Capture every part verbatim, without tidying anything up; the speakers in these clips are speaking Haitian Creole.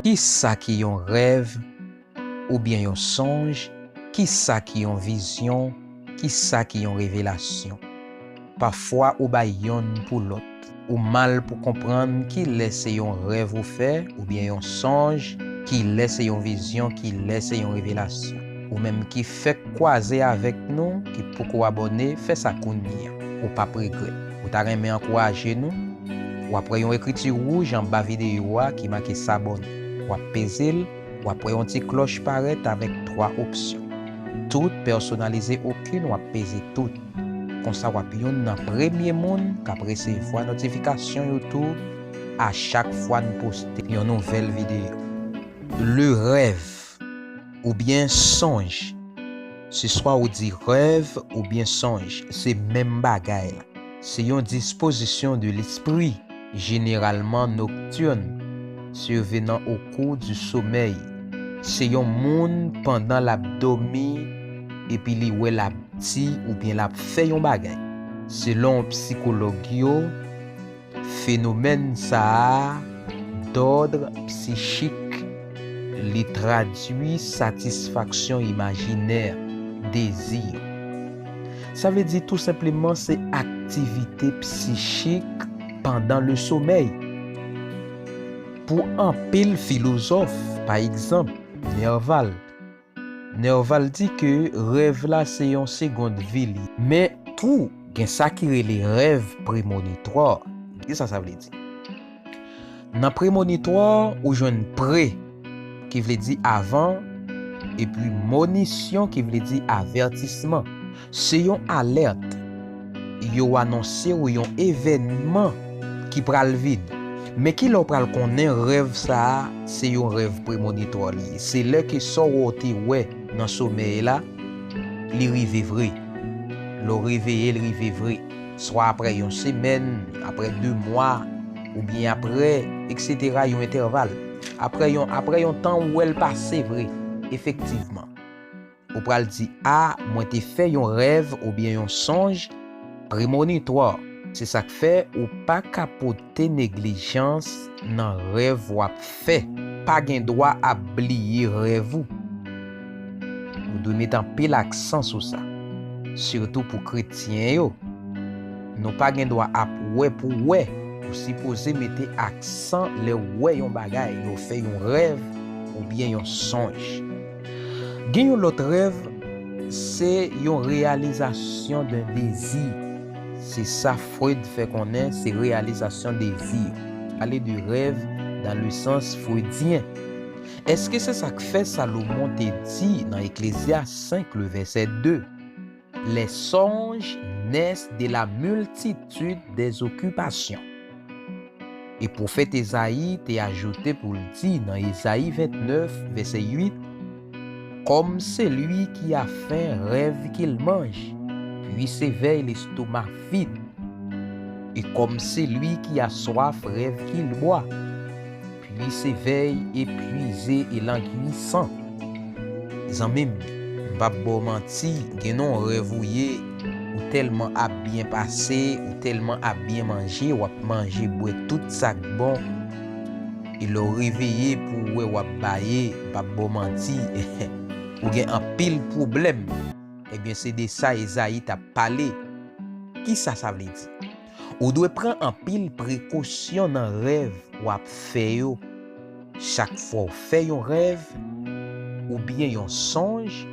Kisa ki yon rèv oubyen yon sonj? Kisa ki yon vizyon? Kisa ki yon revelasyon? Pafwa ou bay yonn pou lòt. Ou mal pou konprann kilè se yon rèv ou fè oubyen yon sonj, kilè se yon vizyon, kilè se yon revelasyon. Ou menm ki fèk kwaze avèk nou, ki poko abòne, fè sa kounye a. Ou p ap regrèt. Ou ta renmen ankouraje nou? W ap wè yon ekriti wouj anba videyo a ki make sabòne. W ap peze l, w ap wè yon ti klòch parèt avèk twa opsyon. Tout, pèsonalize okenn, w ap peze tout. Konsa w ap youn nan premye moun k ap resevwa notifikasyon YouTube a chak fwa n poste yon nouvèl videyo. Le rèv oubyen sonj. Se swa ou di rèv oubyen sonj, se menm bagay la. Se yon dispozisyon de lespri, jeneralman noktirn, survenant au cours du sommeil. Se yon moun pandan l ap dòmi epi li wè l ap di oubyen l ap fè yon bagay. Selon sikològ yo, fenomèn sa a d'ordre psychique, li tradui satisfaksyon imajinè, dezi. Sa vle di tou senpleman se aktivite psichik pandan le somèy. Pou anpil filozòf, pa egzanp, Nerval, Nerval di ke rèv la se yon segond vi li. Men tou, gen sa ki rele rèv premonitwa. Kisa sa vle di? Nan premonitwa, ou jwenn pre, ki vle di avan, epi monisyon, ki vle di avètisman. Se yon alèt. Yo anonse w yon evènman ki pral vini. Men kilè w pral konnen rèv sa a se yon rèv premonitwa li ye? Se lè ke sa w te wè nan somèy la, li rive vre. Lè w reveye, l rive vre. Swa aprè yon semèn, aprè de mwa, oubyen aprè, etsetera, yon entèval. Aprè yon, aprè yon tan, ou wè l pase vre, efektivman. Ou pral di, a, mwen te fè yon rèv oubyen yon sonj premonitwa. Se sa k fè ou pa ka pote neglijans nan rèv w ap fè. Pa gen dwa ap bliye rèv ou. Ou dwe met anpil aksan sou sa, sitou pou kretyen yo. Nou pa gen dwa ap wè pou wè. Ou sipoze mete aksan lè w wè yon bagay, lè w fè yon rèv oubyen yon sonj. Gen yon lòt rèv, se yon reyalizasyon de dezi. Se sa Freud fè konnen, se reyalizasyon dezi. Pale de rèv dans le sens freudyen. Èske se sa k fè Salomon te di nan Eklezyas senk, le vèsè de, les songes naissent de la multitude des occupations? E pwofèt Ezayi te ajoute pou l di nan Ezayi vennèf, vèsè uit, comme celui qui a faim rêve qu'il mange, puis s'éveille l'estomac vide, et comme celui qui a soif rêve qu'il boit, puis s'éveille épuisé et languissant. Zanmi m, m p ap ba w manti, gen nan yon rèv ou ye, ou tèlman ap byen pase, ou tèlman ap byen manje, w ap manje, bwè tout sa k bon. E lè w reveye pou w wè w ap baye, m p ap ba w manti, ou gen anpil pwoblèm. Ebyen, se de sa Ezayi t ap pale. Kisa sa vle di? Ou dwe pran anpil prekosyon nan rèv w ap fè yo. Chak fwa w fè yon rèv oubyen yon sonj,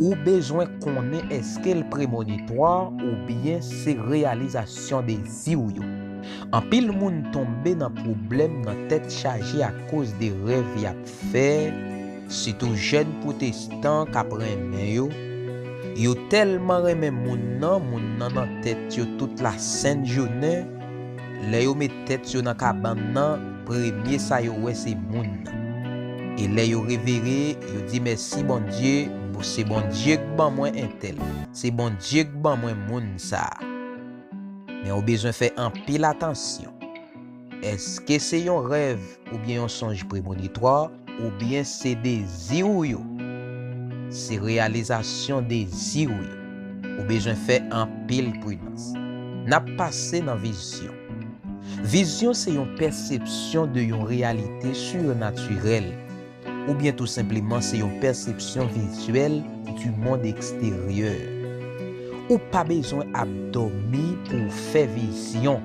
ou bezwen konnen èske l premonitwa oubyen se reyalizasyon dezi w yo. Anpil moun tonbe nan pwoblèm nan tèt chaje akoz de rèv y ap fè, sitou jèn pwotestan k ap renmen yo. Yo tèlman renmen moun nan, moun nan nan tèt yo tout lasent jounen. Lè yo met tèt yo nan kabann nan, premye sa yo wè se moun nan. E lè yo reveye, yo di, mèsi Bondye, se Bondye k ban mwen entèl. Se Bondye k ban mwen moun sa a. Men ou bezwen fè anpil atansyon. Èske se yon rèv oubyen yon sonj premonitwa, oubyen se dezi w yo? Se reyalizasyon dezi w yo. Ou bezwen fè anpil pridans. N ap pase nan vizyon. Vizyon se yon pèsepsyon de yon reyalite sirnatirèl, oubyen tou senpleman se yon pèsepsyon vizyèl du monde extérieur. Ou pa bezwen ap dòmi pou w fè vizyon,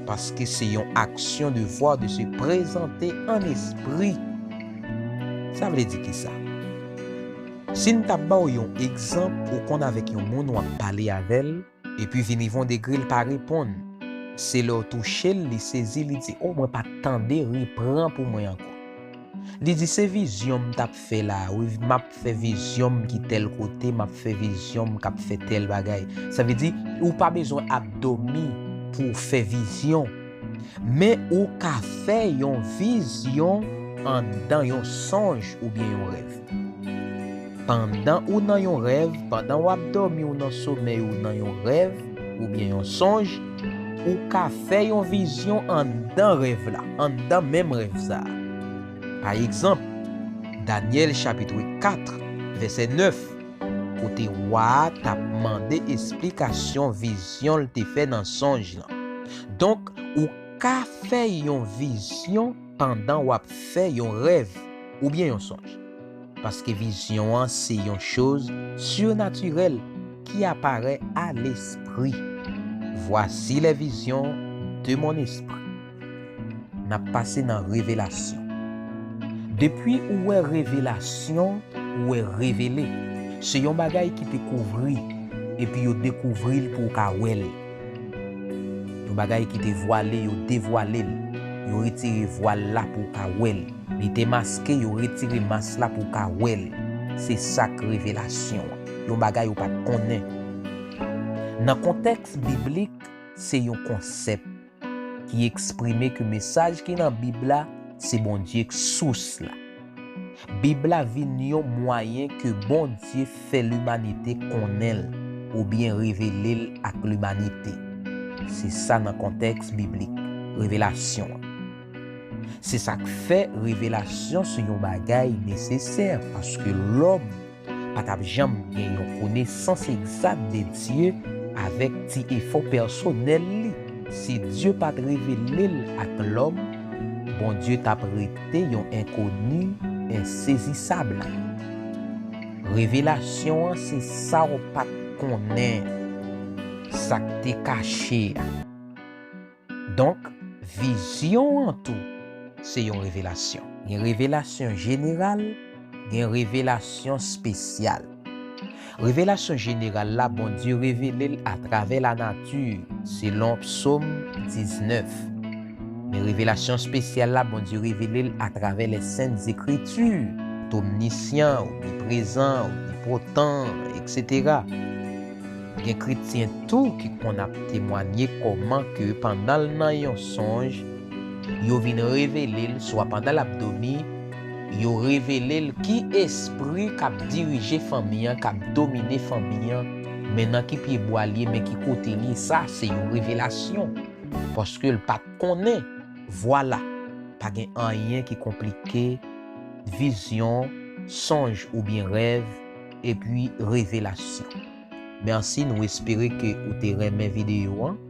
paske se yon aksyon de voir, de se prezante an espri. Sa vle di kisa? Si n t ap ba w yon egzanp, ou konn avèk yon moun w ap pale avè l, epi vin rive yon degre l pa reponn. Se lè w touche l, li sezi, li di, "O, mwen pa t tande, repran pou mwen ankò." Li di, "Se vizyon m t ap fè la wi, m ap fè vizyon m ki tèl kote, m ap fè vizyon m k ap fè tèl bagay." Sa vle di, ou pa bezwen ap dòmi pou w fè vizyon. Men ou ka fè yon vizyon anndan yon sonj oubyen yon rèv. Pandan ou nan yon rèv, pandan w ap dòmi, ou nan somèy, ou nan yon rèv oubyen yon sonj, ou ka fè yon vizyon anndan rèv la, anndan menm rèv sa a. Pa egzanp, Danyèl chapit kat, vèsè nèf, kote wa a t ap mande esplikasyon vizyon l te fè nan sonj lan. Donk, ou ka fè yon vizyon pandan w ap fè yon rèv oubyen yon sonj. Paske vizyon an se yon choz sirnatirèl ki aparèt a lespri. Voici les visions de mon esprit. N ap pase nan revelasyon. Depi ou wè revelasyon, ou wè revele. Se yon bagay ki te kouvri, epi yo dekouvri l pou w ka wè l. Yon bagay ki te vwale, yo devwale l. Yo retire vwal la pou w ka wè l. Li te maske, yo retire mas la pou w ka wè l. Se sa k revelasyon an. Yon bagay ou pa t konnen. Nan kontèks biblik, se yon konsèp ki eksprime ke mesaj ki nan Bib la se Bondye k sous la. Bib la vin yon mwayen ke Bondye fè limanite konnen l oubyen revele l ak limanite. Se sa nan kontèks biblik, revelasyon an. Se sa k fè revelasyon se yon bagay nesesè, paske lòm pa t ap janm gen yon konesans egzak de Dye avèk ti efò pèsonèl li. Si Dye pa t revele l ak lòm, Bondye t ap rete yon enkoni ensezisab. Revelasyon an se sa w pa t konnen, sa k te kache a. Donk, vizyon an tou, se yon revelasyon. Gen revelasyon jeneral, gen revelasyon espesyal. Revelasyon jeneral la, Bondye revele l atravè lanati, selon Psòm diznèf. Men revelasyon espesyal la, Bondye revele l atravè les Saintes Écritures, omnisyan, omniprezan, omnipotan, etsetera. Gen kretyen tou ki konn ap temwanye kòman ke pandan l nan yon sonj, yo vin revele l, swa pandan l ap dòmi, yo revele l ki espri k ap dirije fanmi an, k ap domine fanmi an, men nan ki pyebwa l ye, men ki kote l ye, sa se yon revelasyon. Paske l pa t konnen. Vwala, pa gen anyen ki konplike, vizyon, sonj oubyen rèv, epi revelasyon. Mèsi, nou espere ke ou te renmen videyo an.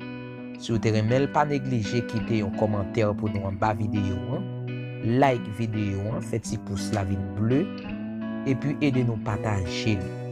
Si w te renmen l, pa neglije kite yon kòmantè pou nou anba videyo an. Like videyo an, fè ti pous la vin ble, epi ede nou pataje l.